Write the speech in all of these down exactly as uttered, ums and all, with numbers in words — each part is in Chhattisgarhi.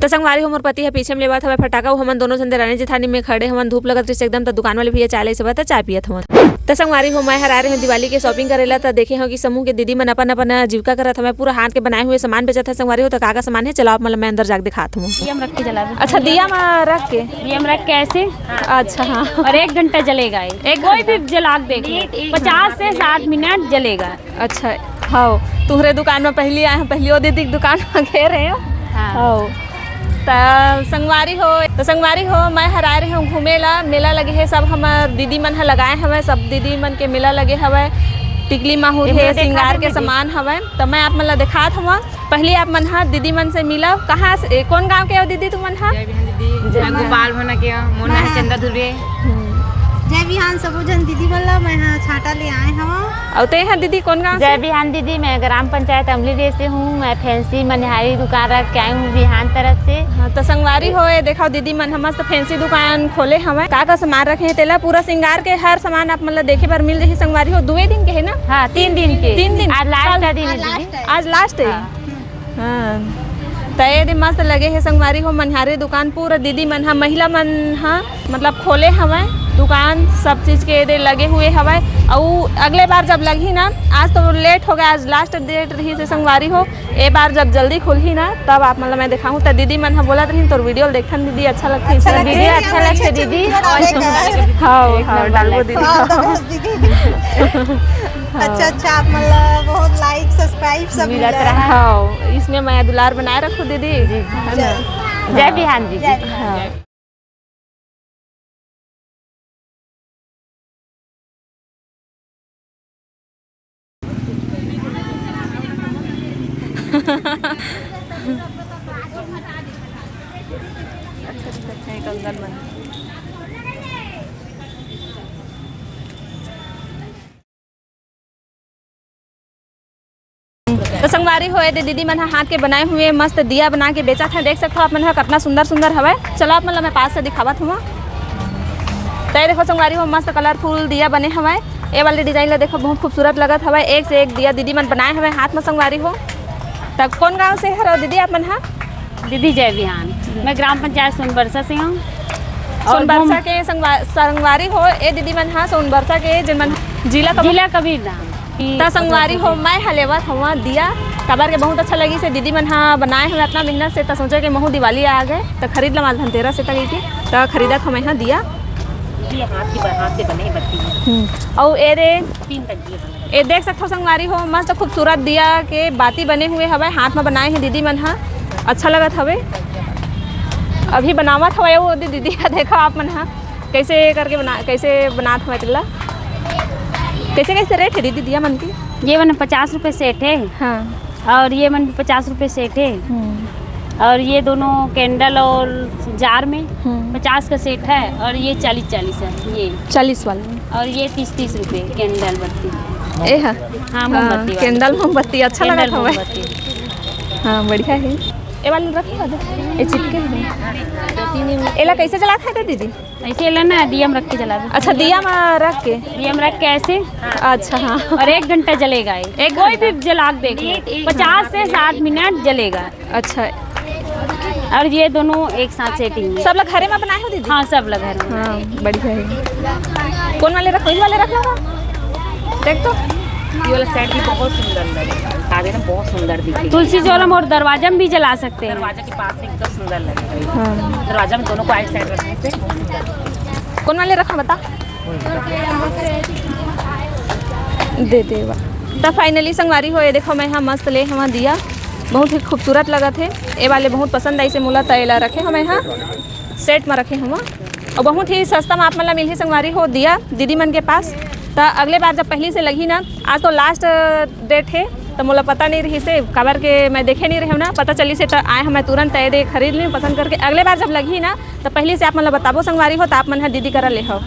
त संगवारी हो, मोर पति ह पीछे में लेवत हवय फटाका, अउ हमन दोनों झन देरानी जेठानी में खड़े हवन, धूप लगत रहिस एकदम, त दुकान वाले भैया चाय ले से बता, चाय पियत हवन। त संगवारी हो, मैं हर आए रहेंव दिवाली के shopping करे ला, त देखे हंव कि समूह के दीदी मन अपन अपन जीविका करत हवय, पूरा हाथ के बनाए हुए सामान बेचत हे संगवारी हो। त का का सामान हे, चलो आप मन ल मैं अंदर जाके दिखात हंव। ये हम रख के जलाबे। अच्छा, दिया म रख के? ये हम रख के ऐसे। अच्छा, हाँ। और एक घंटा जलेगा ये। एक कोई घंटा? भी जला के देख लो, पचास से साठ मिनट जलेगा। अच्छा, हव, तुहरे दुकान में पहली आए हंव, पहली ओ दीदी के दुकान में गे रहेंव। हाँ। हव, त संगवारी हो, त संगवारी हो, मैं हर आए रहेंव घूमे ला, मेला लगे हे, सब हमर दीदी मन ह लगाए हवय, सब दीदी मन के मेला लगे हवय, टिकली माहूर हे, सिंगार के सामान हवय, त मैं आप मन ला दिखात हवं। पहली आप मन ह दीदी मन से मिलव। कहाँ से, ए, कोन गांव के हो दीदी तुमन ह? जय बिहान दीदी, मैं गोपाल भोना के हंव, मोर नाम हे चंदा धुर्वे। जय बिहान सबो झन दीदी मन ला, मैं ह छांटा ले आए हवं। अउ ते ह दीदी कोन गांव से? जय बिहान दीदी, मैं ग्राम पंचायत अमली डे से हूँ। मैं फैंसी मनिहारी दुकान रख के आई हूँ बिहान तरफ से। हाँ, त संगवारी हो, ए देखव दीदी मन ह मस्त फैंसी दुकान खोले हवय। का का सामान रखे हे तेला, पूरा सिंगार के हर सामान आप मन ला देखे बर मिल जाही संगवारी हो। दुए दिन के हे ना? हाँ, तीन दिन के। तीन दिन? आज last दिन हे दीदी। आज last हे? हाँ। हाँ, त ए दे मस्त लगे हे संगवारी हो, मनिहारी दुकान पूरा दीदी मन ह, महिला मन ह, मतलब खोले हवय दुकान, सब चीज के ए दे लगे हुए हवय। अउ अगले बार जब लगही ना, आज तो late हो गया, आज last date रहिस हे संगवारी हो, ए बार जब जल्दी खुलही ना, तब आप मन ल मैं दिखाहूँ। त दीदी मन ह बोलत रहिन, तोर video ल देखथन दीदी, अच्छा लगथे। अच्छा लगथे दीदी, अच्छा लगथे दीदी। हाँ, हाँ, डालबो दीदी। हाँ, दीदी। अच्छा, अच्छा, आप मन ला बहुत like, subscribe सब मिलत रहा। हाँ, इसने मया दुलार बनाए रखो दीदी। जी। है ना? जय बिहान दीदी। हाँ। अच्छा दिखत हे कंगन मन। त संगवारी हो, ए दे दीदी मन ह हाथ के बनाए हुए मस्त दिया बना के बेचत हे। देख सकथव आप मन ह, कतना सुंदर सुंदर हवय। चलो आप मन ल मैं पास से दिखावत हवं। त ए देखो संगवारी हो, मस्त colourful दिया बने हवय। ए वाले design ला देखो, बहुत खूबसूरत लगत हवय। एक से एक दिया दीदी मन बनाए हवय हाथ म संगवारी हो। त कोन गांव से हरो दीदी आप मन ह? दीदी जय बिहान, मैं ग्राम पंचायत सोनबरसा से हूँ। और सोनबरसा के संगवा-, संगवारी हो, ए दीदी मन ह सोनबरसा के, जिन मन जिला कबीर-, जिला कबीरधाम। त संगवारी हो, मैं ह लेवत हवं दिया, काबर के बहुत अच्छा लगिस हे दीदी मन ह बनाए हवय अतना मेहनत से, त सोचे के महू दिवाली आ गे, त खरीद लम आज धनतेरस हे त कहिके, त खरीदत हवं मैं ह दिया। ये हाथ की ब-, हाथ से बने बत्ती है। हम्म, अउ ए दे तीन तक दिए बने। ए देख सकथव संगवारी हो, मस्त खूबसूरत दिया के बाती बने हुए हवय, हाथ म बनाए हे दीदी मन ह, अच्छा लगत हवे। अभी बनावत हवय वो दीदी, दीदी ह, देखव आप मन ह कइसे करके बना, कइसे बनात हवय तेला। कइसे कइसे rate हे दीदी दिया मन के? ये वाला पचास रुपये set है। हाँ। और ये मन पचास रुपये set है। हम्म। और ये दोनों candle और jar में हम्म। पचास का set है और ये चालीस, चालीस है ये। चालीस वाला। और ये तीस, तीस रुपये candle बत्ती। ए हा। हाँ, हाँ, मोमबत्ती वाली। Candle मोमबत्ती अच्छा candle लगत हवय। मोमबत्ती। हाँ, बढ़िया हे। ए वाला रख दे। ए चिपके हे। एला कइसे जलात हे दीदी? ऐसे ले ना, दिया में रख के जलाबे। अच्छा, दिया में रख के? दिया में रख के ऐसे। अच्छा, हाँ। और एक घंटा जलेगा ये। एक कोई घंटा? भी जला के देख लो, एक पचास से साठ मिनट जलेगा। अच्छा। और ये दोनों एक साथ setting है। सब लोग घरे में बनाए हो दीदी? हाँ, सब लोग घर में। हाँ, बढ़िया है। कौन वाले रखो? ये वाले रख लो ना। देख तो। ये वाला set भी बहुत सुंदर लगे, कागज ना बहुत सुंदर दिखे। तुलसी चौरा में और दरवाजा में भी जला सकते हैं। दरवाजा के पास एकदम सुंदर लगे। हाँ। दरवाजा में दोनों को एक side रखने से। कौन वाले रखा बता? दे दे बा। त finally संगवारी हो, ये देखो मैं हा मस्त ले हवा दिया, बहुत ही खूबसूरत लगत हे। ए वाले बहुत पसंद आइसे मोला, त एला रखे हवे हा set म रखे हवा। अउ बहुत ही सस्ता म आप मन ला मिलही संगवारी हो दिया दीदी मन के पास। त अगले बार जब पहली से लगही ना, आज तो last date हे, त मोला पता नइ रहिस हे, काबर के मैं देखे नइ रहेंव ना, पता चलिस हे त आए हंव मैं तुरंत ए दे खरीद लेंव पसंद करके। अगले बार जब लगही ना, त पहली से आप मन ला बताबो संगवारी हो, त आप मन ह दीदी करा लेहव।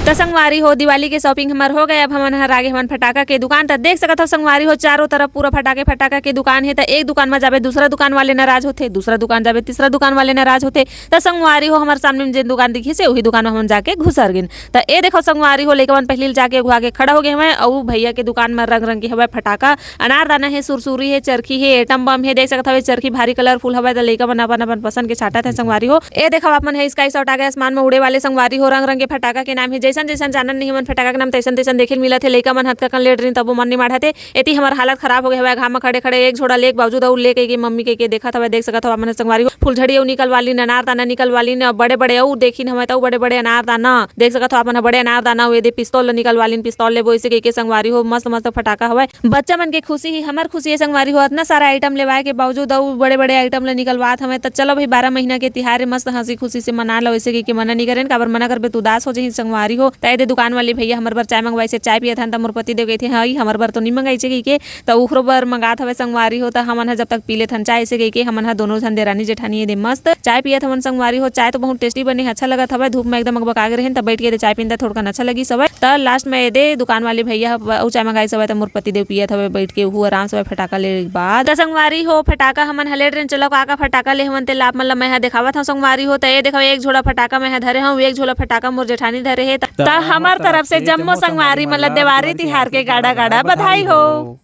त संगवारी हो, दिवाली के shopping हमर हो गए। अब हमन हर आगे हमन फटाका के दुकान। त देख सकत हो संगवारी हो, चारों तरफ पूरा फटाके फटाका के दुकान हे। त एक दुकान म जाबे, दूसरा दुकान वाले नाराज होथे, दूसरा दुकान जाबे, तीसरा दुकान वाले नाराज होथे। त संगवारी हो, हमर सामने में जेन दुकान दिखिस हे, उही दुकान म हमन जाके घुसर गेन। त ए देखो संगवारी हो, लइका मन पहिली जाके अघुआ के खड़ा हो गे हवय, अउ भैया के दुकान म रंग रंग के हवय फटाका। अनारदाना हे, सुरसुरी हे, चरखी हे, एटम बम हे। देख सकत हवे चरखी भारी colourful हवय, त लइका मन अपन अपन पसंद के छांटत हे संगवारी हो। ए देखव आप मन हे sky shot आ गे आसमान म उड़े वाले संगवारी हो, रंग रंग के फटाका के नाम हे। जैसन जैसन जानन नहीं मन फटाका के नाम, तैसन तैसन देखे ल मिलत हे। लइका मन हतका कन लेट रहिन तबो मन नहीं माढ़त हे। एती हमर हालत खराब हो गे हवय, घाम म खड़े खड़े एक झोड़ा लेक बावजूद अउ लेके के मम्मी के, के देखत हवय। देख सकत हव आप मन संगवारी हो, फुलझड़ी अउ निकलवालिन, अनारदाना निकलवालिन, अउ बड़े बड़े अउ देखिन हवय त अउ बड़े बड़े अनारदाना। देख सकत हव आप मन ह बड़े अनारदाना अउ एदे पिस्तौल ल निकलवालिन, पिस्तौल लेबो अइसे कहिके संगवारी हो, मस्त मस्त फटाका हवय। बच्चा मन के खुशी ही हमर खुशी हे संगवारी हो, अतना सारा item लेवाए के बावजूद अउ बड़े बड़े item ल निकलवात हवय। त चलो भाई, बारह महीना के तिहार हे, मस्त हंसी खुशी से मना लो, अइसे कहिके मना नहीं करेन, काबर मना करबे त उदास हो जही संगवारी हो। त एदे दुकान वाले भैया हमर बर चाय मंगवाइस हे, चाय पियत हन त मोर पति देव कहिथे, "हई हमर बर तो नहीं मंगाइस हे," कहिके। त उखरो बर मंगात हवय संगवारी हो। त हमन ह जब तक पी लेथन चाय, अइसे कहिके हमन ह दोनों झन देरानी जेठानी एदे मस्त चाय पियत हवन संगवारी हो। चाय तो बहुत tasty बने हे, अच्छा लगत हवय। धूप में एकदम अकबका गे रहेन, त बैठ के एदे चाय पीन त थोड़कन अच्छा लगिस हवय। त last में एदे दुकान वाले भैया ह अउ चाय मंगाइस हवय, त मोर पति देव पियत हवय बैठ के, उहू आराम से फटाका ले के बाद। त संगवारी हो, फटाका हमन ह ले डरेन, चलो का का फटाका ले हवन तेला आप मन ल मैं ह देखावत हव संगवारी हो। त ए देखव, एक झोला फटाका मैं ह धरे हव, एक झोला फटाका मोर जेठानी धरे हे। त त हमर तरफ से जम्मो संगवारी मन ल देवारी तिहार के गाड़ा गाड़ा बधाई हो।